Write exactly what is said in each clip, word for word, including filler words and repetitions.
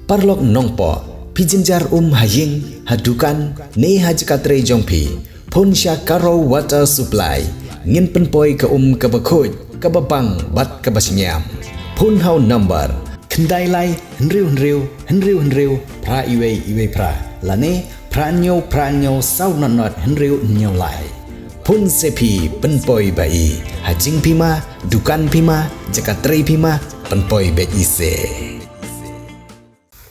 Paralok nongpoh, phi jynjar um ha ïing, ha dukan, ne ha jaka trei jong phi. Phone sha Karo Water Supply. Ngin pynpoi ka um kaba khuid, kaba bang, bad kaba shngiam. Phone ha u number khyndai lai, hynriew hynriew, hynriew hynriew, phra iwei iwei phra. Lane, phra hynñiew, phra hynñiew, saw nod nod, hynriew hynñiew lai. Phone se phi, pynpoi ba i. Ha jingphi ma, dukan phi ma, jaka trei phi ma, pynpoi beit i se.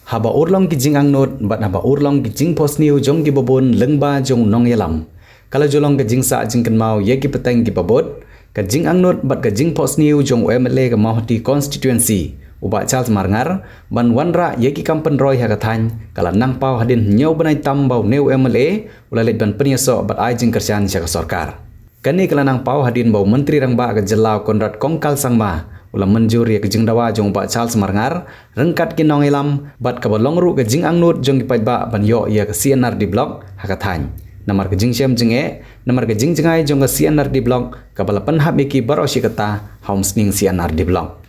Haba urlong ki jingangnud, bad haba urlong ki jingphohsniew jong kiba bun lyngba jong u nongïalam, ka la ju long ka jingsah jingkynmaw ïa ki pateng kiba bud, ka jingangnud bad ka jingphohsniew jong u M L A ka Mawhati Constituency, u Bah Charles Marngar, ban wanrah ïa ki kam pynroi ha ka thaiñ, ka la nang paw hadien hynñiew bnai tam ba une u M L A u la leit ban pynïasoh bad ai jingkyrshan sha ka sorkar. Kane ka la nang paw hadien ba u Myntri Rangbah ka jylla u Conrad Kongkal Sangma u la mynjur ïa ka jingdawa jong u Bah Charles Marngar, ryngkat ki nongïalam, bad kaba long ruh ka jingangnud jong ki paidbah ban ïoh ïa ka C&RD Block ha ka thaiñ. Namar ka jingshem jingeh, namar ka jingjngai jong ka C&RD Block, kaba la pynhap ïa ki baroh shi katta ha Umsning C&RD Block.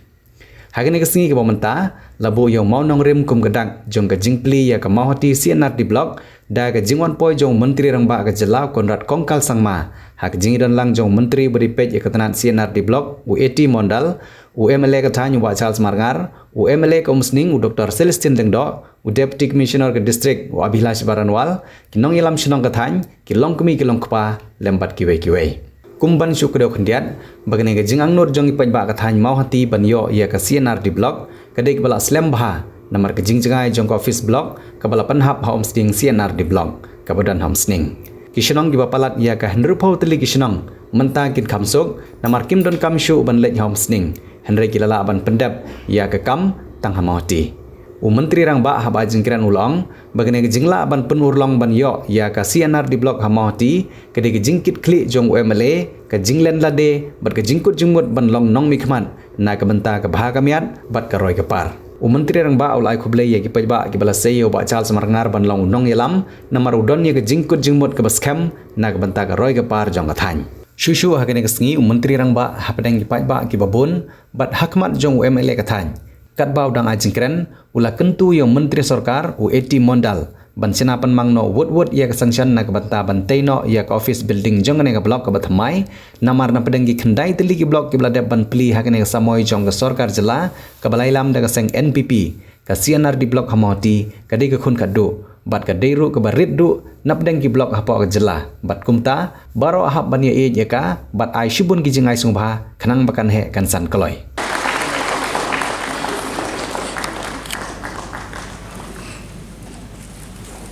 Ha kane ka sngi kaba mynta, la buh ïa u mawnongrim kum ka dak jong ka jingplie ïa ka Mawhati C&RD Block, da ka jingwan poi jong u Myntri Rangbah ka jylla u Conrad Kongkal Sangma, ha ka jingïadon lang jong u Myntri ba dei peit ïa ka tnat C&RD Block, u A T Mondal, u M L A ka thaiñ u Bah Charles Marngar, u M L A ka Umsning u Doktor Celestine Lyngdoh, u Deputy Commissioner ka District u Abhilash Baranwal, ki nongïalam shnong ka thaiñ, ki longkmie ki longkpa, lem bad kiwei kiwei. Kum ban shu kdew khyndiat ba kane ka jingangnud jong ki paidbah ka thaiñ Mawhati ban ïoh ïa ka C&RD Block, ka dei kaba la slem bha, namar ka jingjngai jong ka office block, kaba la pynhap ha Umsning C&RD Block, kaba don ha Umsning. Ki shnong kiba palat ïa ka hynriewphew tylli ki shnong, mynta kin kham suk, namar kim donkam shuh ban leit ha Umsning, hynrei ki la lah ban pyndep ïa ka kam tang ha Mawhati. U Myntri Rangbah haba ai jingkren u la ong ba kane ka jinglah ban pynurlong ban ïoh ïa ka C&RD Block ha Mawhati, ka dei ka jingkitkhlieh jong u M L A, ka jinglen lade, bad ka jingkut jingmut ban long nongmihkhmat na ka bynta ka bha ka miat bad ka roi ka par. U Myntri Rangbah u la ai khublei ïa ki paidbah kiba la sei ïa u Bah Charles Marngar ban long u nongïalam, namar u don ïa ka jingkut jingmut kaba skhem na ka bynta ka roi ka par jong ka thaiñ. Shuh shuh ha kane ka sngi u Myntri Rangbah hapdeng ki paidbah kiba bun, bad ha khmat jong u M L A ka thaiñ, katba u dang ai jingkren, u la kyntu ïa u Myntri Sorkar, u A T Mondal, ban shna pynmang noh wut wut ïa ka sanction na ka bynta ban tei noh ïa ka office building jong kane ka block kaba thymmai, namar na pdeng ki khyndai tylli ki block kiba la dep ban plie ha kane ka samoi jong ka sorkar jylla, kaba la ïalam da ka seng N P P, ka C&RD Block ha Mawhati, ka dei ka khun khatduh, bad ka dei ruh kaba rit duh, na pdeng ki block hapoh ka jylla, bad kumta, baroh hap ban ïa ïeit ïa ka, bad ai shibun ki jingai sngewbha, khnang ba kan heh kan san kloi.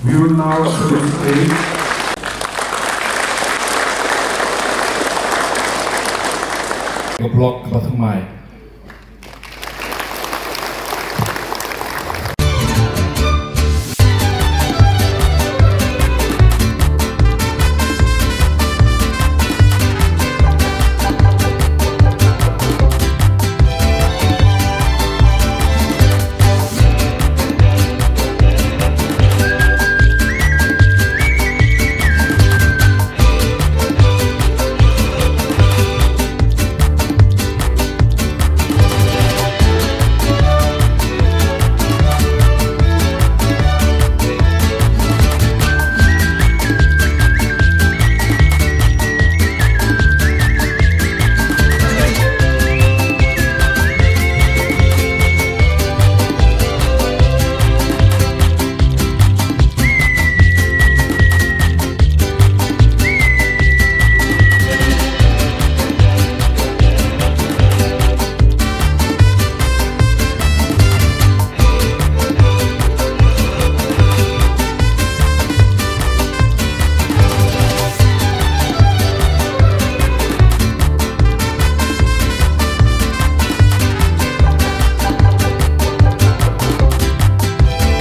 We will now celebrate the block kaba thymmai.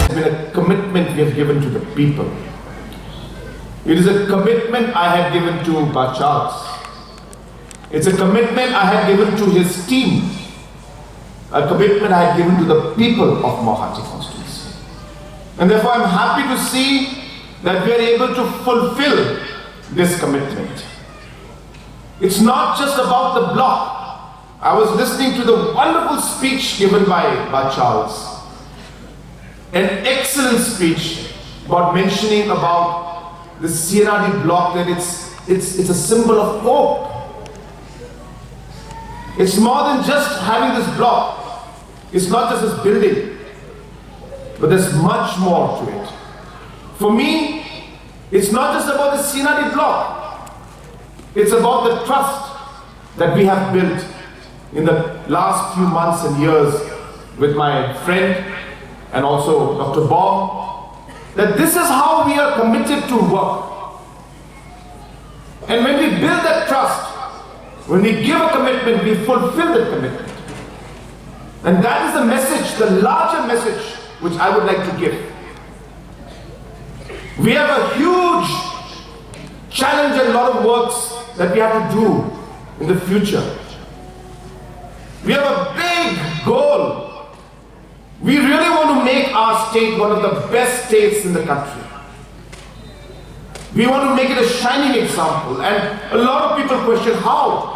It's been a commitment we have given to the people. It is a commitment I had given to Bah Charles. It's a commitment I had given to his team, a commitment I had given to the people of Mawhati constituency. And therefore, I'm happy to see that we are able to fulfill this commitment. It's not just about the block. I was listening to the wonderful speech given by, by Charles. an excellent speech about mentioning about the C and R D block, that it's, it's, it's a symbol of hope. It's more than just having this block. It's not just this building, but there's much more to it. For me, it's not just about the C and R D block. It's about the trust that we have built in the last few months and years with my friend and also Doctor Bong, that this is how we are committed to work. And when we build that trust, when we give a commitment, we fulfill that commitment. And that is the message, the larger message, which I would like to give. We have a huge challenge and a lot of works that we have to do in the future. We have a big goal. We really want to make our state one of the best states in the country. We want to make it a shining example. And a lot of people question how.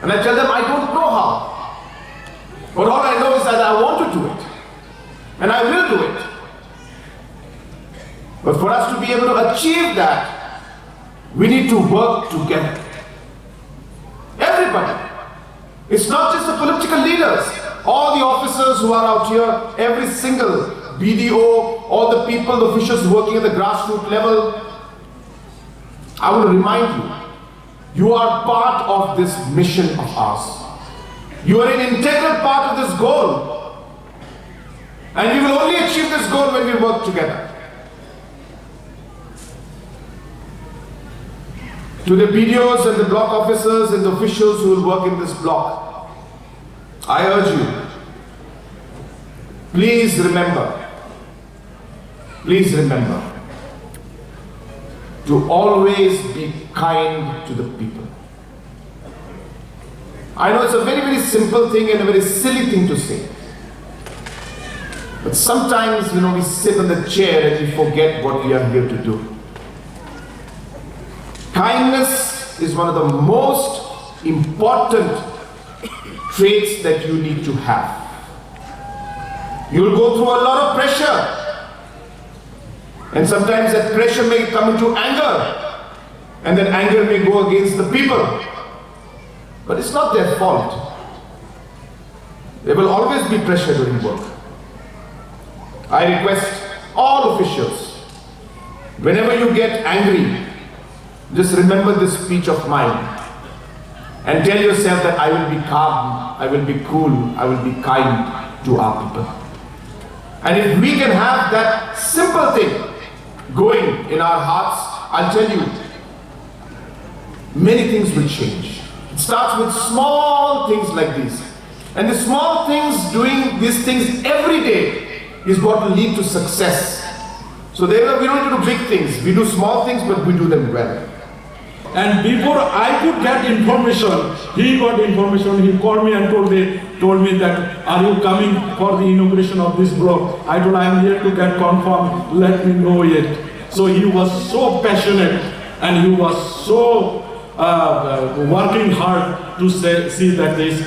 And I tell them, I don't know how. But all I know is that I want to do it. And I will do it. But for us to be able to achieve that, we need to work together. Everybody. It's not just the political leaders. All the officers who are out here, every single B D O, all the people, the officials working at the grassroots level, I will remind you, you are part of this mission of ours. You are an integral part of this goal. And we will only achieve this goal when we work together. To the B D Os and the block officers and the officials who will work in this block, I urge you, please remember, please remember to always be kind to the people. I know it's a very, very simple thing and a very silly thing to say. But sometimes, you know, we sit on the chair and we forget what we are here to do. Kindness is one of the most important traits that you need to have. You'll go through a lot of pressure, and sometimes that pressure may come into anger, and that anger may go against the people. But it's not their fault. There will always be pressure during work. I request all officials, whenever you get angry, just remember this speech of mine and tell yourself that I will be calm, I will be cool, I will be kind to our people. And if we can have that simple thing going in our hearts, I'll tell you, many things will change. It starts with small things like these. And the small things, doing these things every day, is what will lead to success. So there we don't need to do big things. We do small things, but we do them well. And before I could get information, he got information. He called me and told me, told me that, "Are you coming for the inauguration of this block?" I told, "I am here to get confirmed. Let me know it." So he was so passionate and he was so uh, uh, working hard to say, see that this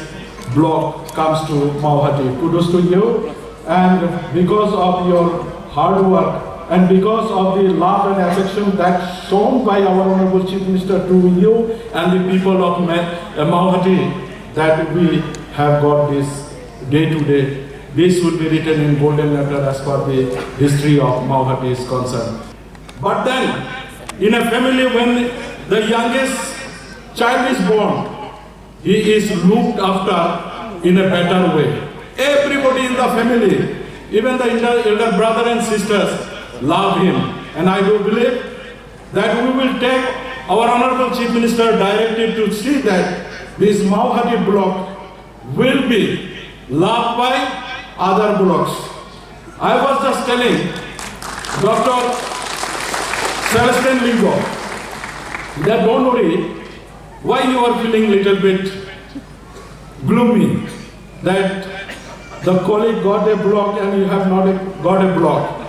block comes to Mawhati. Kudos to you. And because of your hard work and because of the love and affection that shown by our Honorable Chief Minister to you and the people of Ma- uh, Mawhati, that we have got this day to day. This will be written in golden letter as per the history of Mawhati is concerned. But then, in a family, when the youngest child is born, he is looked after in a better way. Everybody in the family, even the elder, elder brother and sisters, love him. And I do believe that we will take our Honorable Chief Minister directive to see that this Mawhati block will be loved by other blocks. I was just telling Doctor Celestine Lyngdoh that don't worry, why you are feeling little bit gloomy that the colleague got a block and you have not a, got a block.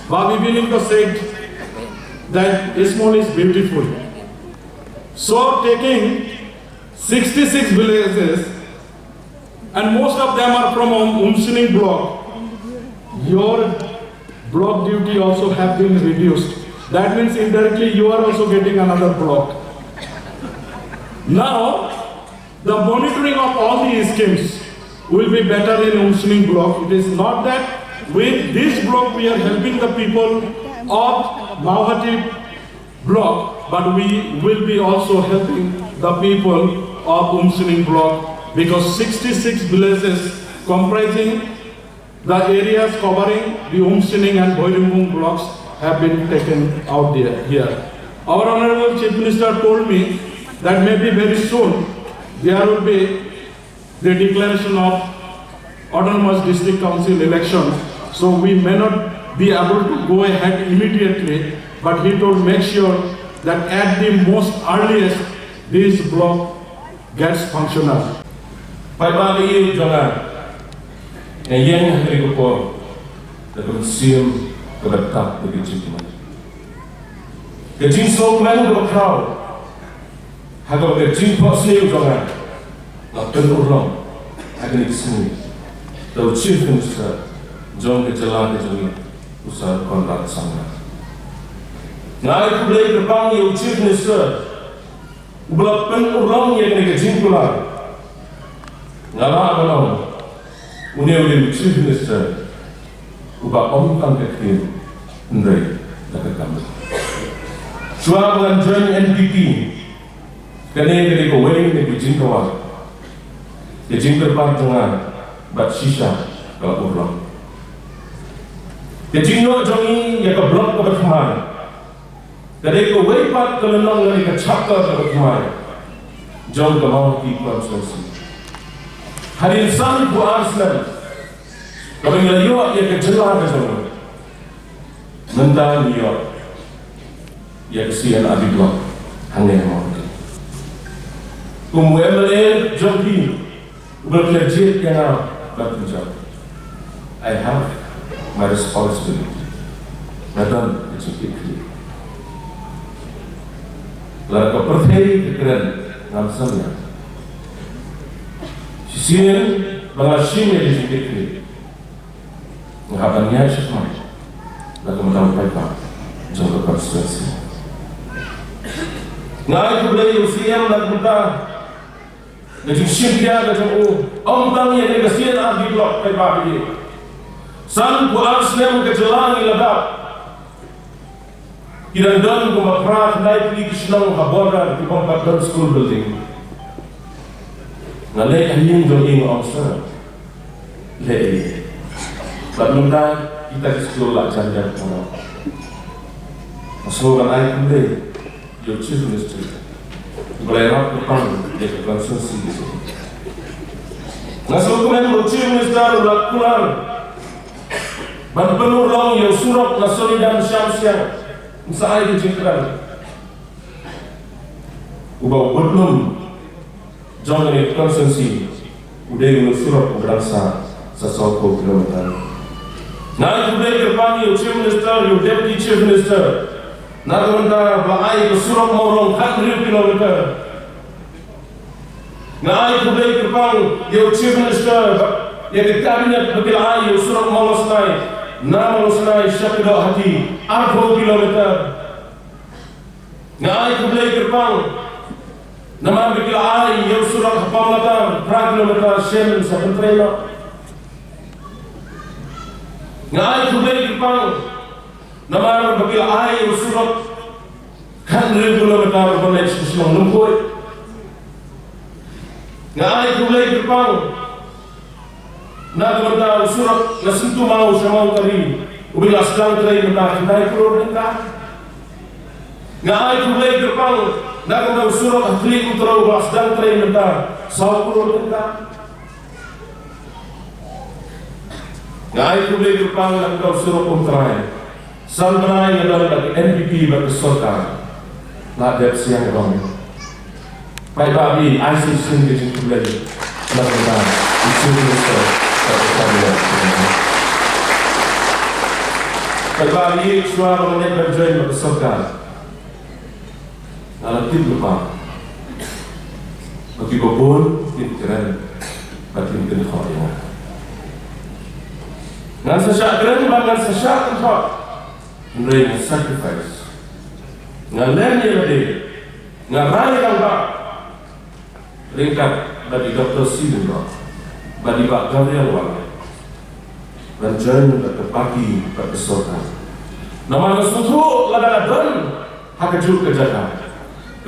Bhabhi Lyngdoh said that Ismail is beautiful. So taking sixty-six villages, and most of them are from Um- Umsning block, your block duty also have been reduced. That means indirectly you are also getting another block. Now, the monitoring of all these schemes will be better in Umsning block. It is not that with this block we are helping the people of Mawhati block, but we will be also helping the people of Umsning block, because sixty-six villages comprising the areas covering the Umsning and Bhoirymbong blocks have been taken out there, here. Our Honorable Chief Minister told me that maybe very soon there will be the declaration of Autonomous District Council election. So we may not be able to go ahead immediately, but he told, make sure that at the most earliest this block gets functional. Paidbah ba ïeit jong nga, nga ïeng ha kane ka por da ka mynsiem kaba tap da ka jingkmen, ka jingsngewkmen kaba khraw. Ha kaba ka jingphohsniew jong nga, nga pynurlong ha kane ka sngi da u Chief Minister jong ka jylla ka jong ngi, u Sir Conrad Sangma. Nga ai khublei kyrpang ïa u Chief Minister uba la pynurlong ïa kane ka jingkular. Nga lah ban ong, une u dei u Chief Minister uba ym tang ka ktien, hynrei da ka kam. Shuwa ba ngan join N P P, kane ka dei kawei na ki jingkwah, ka jingkyrpad jong nga, bad shisha ka la urlong. Ka jingïoh jong ngi ïa ka block kaba thymmai ka dei kawei pat ka lynnong lane ka chapter kaba thymmai jong ka Mawhati constituency. Hadien sanphew ar snem kaba ngi la ïoh ïa ka jylla ka jong ngi, mynta ngi ïoh ïa ka C and R D block hangne ha Mawhati. Kum u M L A jong phi, uba la jied ïa nga ban pynjot, I have my responsibility. Nga don ka jingkitkhlieh. Lada ka pyrthei ka kren, ngam samla. Shisien ba nga shim ïa ka jingkitkhlieh, nga hap ban ïaid shakhmat na ka bynta u paidbah jong ka constituency. Nga ai khublei ïa u C M na ka bynta ka jingshim khia ka jong u, ym tang ïa kane ka C and R D block, paidbah ba ïeit. Sanphew ar snem ka jylla ngi la dap. Ki dang don kumba phra khyndai tylli ki shnong ha border ki bym pat don school building. Nga leit ha ïing jong i nga ong, sir, leh ei? Bad mynta kita ki skul la jan jan kumno? Nga sngew ban ai khublei ïa u Chief Minister uba la ïarap kyrpang ïa ka constituency. Nga sngewkmen ba u Chief Minister u la kular ban pynurlong ïa u surok na Sonidan Shamsiang. Ngin sa ai ka jingkren uba u bud lum jong kane ka constituency u dei u surok uba dang sah sa sawphew kilometer. Nga ai khublei kyrpang ïa u Chief Minister, ïa u Deputy Chief Minister, na ka bynta ba la ai ka surok Mawrong khathynriew kilometer. Nga ai khublei kyrpang ïa u Chief Minister bad ïa ka Cabinet ba ki la ai ïa u surok Mawlasnai na Mawlasnai sha Kdaw Hati, arphew kilometer. Nga ai khublei kyrpang namar ba ki la ai ïa u surok ha Pamlatar, phra kilometer, shen sa pyntrei noh. Nga ai khublei kyrpang namar ba ki la ai ïa u surok khathynriew kilometer uba leit sha shnong Lympui. Nga ai khublei kyrpang na ka bynta u surok na Syntumaw sha Mawtari uba la sdang trei mynta, khyndai klur tyngka. Nga ai khublei kyrpang na ka bynta u surok ha Khlieh Umtrew uba la sdang trei mynta, saw klur tyngka. Nga ai khublei kyrpang na ka bynta u surok Umtrai. San bnai nga don bad ka N P P bad ka sorkar, la dep sha nga dong. Paidbah, ai sa shisien ka jingkhublei na ka bynta u Chief Minister bad ka Cabinet. Paidbah, shuwa ba nga leit ban join bad ka sorkar, nga la tip lypa ba kiba bun kin kren bad kin kynthoh ïa nga. Nga Ngan sa shah kren bad ngan sa shah kynthoh. Hynrei nga sacrifice. Nga leh ïa lade. Nga rai rangbah. Ryngkat bad i Doktor Stephen Rock bad i Bah Gabriel Wang, ban join bad ka party bad ka sorkar. Namar nga sngewthuh lada nga don ha kajuh ka jaka,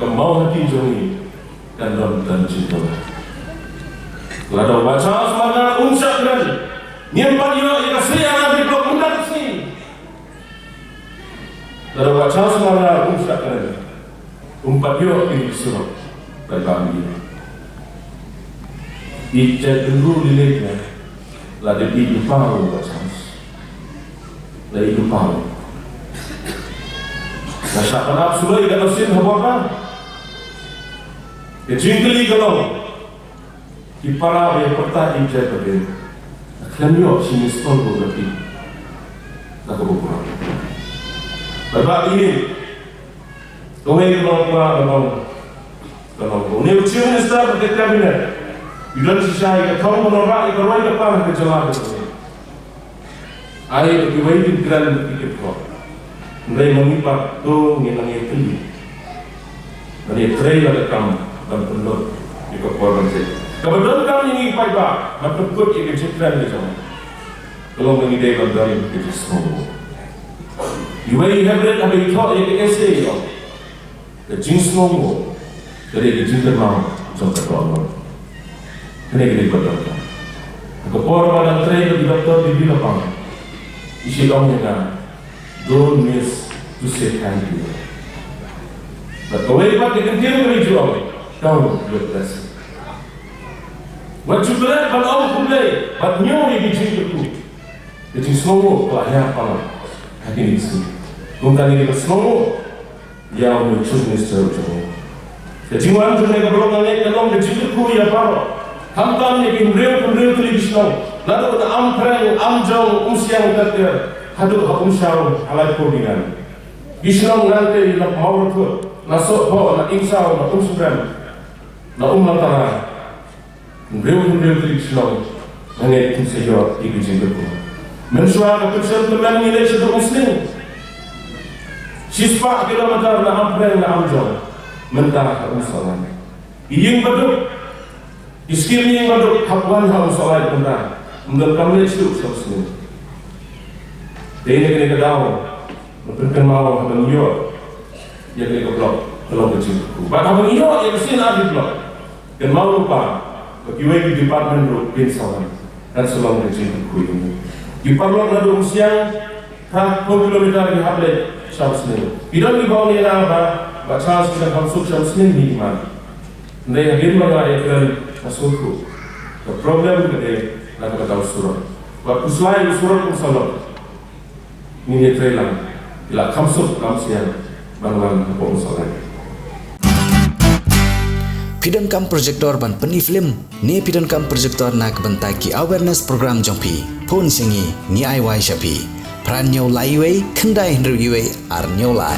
ka Mawhati jong ngi kan don tang jingdon. Lada u Bah Charles Marngar um shah kren, ngim pat ïoh ïa ka C R R D block mynta ka sngi. Lada u Bah Charles Marngar um shah kren, um pat ïoh ïa ki surok. Paidbah ngi, i jaitbynriew lei lei, la dep i lypa u Bah Charles. La i lypa. Nga shah pan ap suloi ïa ka sien ha border. Ka jingkylli ka long, ki para ba ïa pyrta i jait ba dei, khlem ïoh shi missed call ruh na phi. Na ka bup. Paidbah ngi, kawei ka long, ka long, ka long, une u Chief Minister bad ka Cabinet, ki don shisha ïa ka thong ban wanrah ïa ka roi ka par ha ka jylla ka jong ngi. Ai ba kiwei kin kren bad ki kynthoh. Hynrei ma ngi pat to ngin nang ïakylli. Ban ïatrei la ka kam ban pynlut ïa ka por ban jait. Kaba donkam ïa ngi paidbah ban pynkut ïa ka jingkren ka jong ngi, ka long ba ngi dei ban don ka jingsngewnguh. Iwei i hynrei haba i thoh ïa ka essay ïa ka jingsngewnguh ka dei ka jingkynmaw jong ka dohnud. Kane ka dei ka dohnud. Ha ka por ba dang trei bad i Doktor Bibi Lapang, i shu ong ïa nga, "Don't miss to say thank you." Bad kawei pat ka kyntien kaba i ju ong, "Count your blessing." Wat ju klet ban ong khublei bad ñiew ïa ki jingkyrkhu. Ka jingsngewnguh ka la hiar palat ha kine ki sngi. Kumta ngi dei ban sngewnguh ïa u Chief Minister u jong ngi. Ka jingwan jong ngi ka block nga ngeit ka long ka jingkyrkhu ïa baroh. Khamtam ïa ki hynriew hynriew tylli ki shnong, naduh na Ampreng, Amjong, Umsiang ter ter haduh ha Umshaw ha Laiphew Dingan. Ki shnong Nangtei, na Mawrathut, na Sohphoh, na Ingsaw, na Umsyriem, na Umlatara. Hynriew hynriew tylli ki shnong, nga ngeit kin sa ïoh ïa ki jingkyrkhu. Mynshuwa ka pynshong tymmen ngi leit shaduh Umsning, shispah kilometer na Ampreng na Amjong, mynta ha Umsohlait. Ki ïing baduk, ki skim ïing baduk hap wan ha Umsohlait mynta. Ym donkam leit shaduh sha Umsning. Dei na kane ka daw ban pynkynmaw haba ngi ïoh ïa kane ka block, ka long ka jingkyrkhu. Bad haba ngi ïoh ïa ka C R R D block, kynmaw lypa ba kiwei ki department ruh kin sa wan, kan sa long ka jingkyrkhu ïa ngi. Ki paralok naduh Umsiang, phra phew kilometer ki hap leit sha Umsning. Ki don kiba ong ïa nga ba, Bah Charles, ki dang kham suk sha Umsning hi man. Hynrei hadien ba nga ïakren, nga sngewthuh ka problem ka dei na kata ka surok. Wat khuslai u surok un sa long. Ngin ïatrei lang, ki la kham suk kham siang ban wan hapoh Umsohlait. Phi donkam projector ban pyni film ne phi donkam projector na ka bynta ki awareness program jong phi? Phone sha ngi, ngi ai wai sha phi. Phra hynñiew lai wei, khyndai hynriew wei, ar hynñiew lai.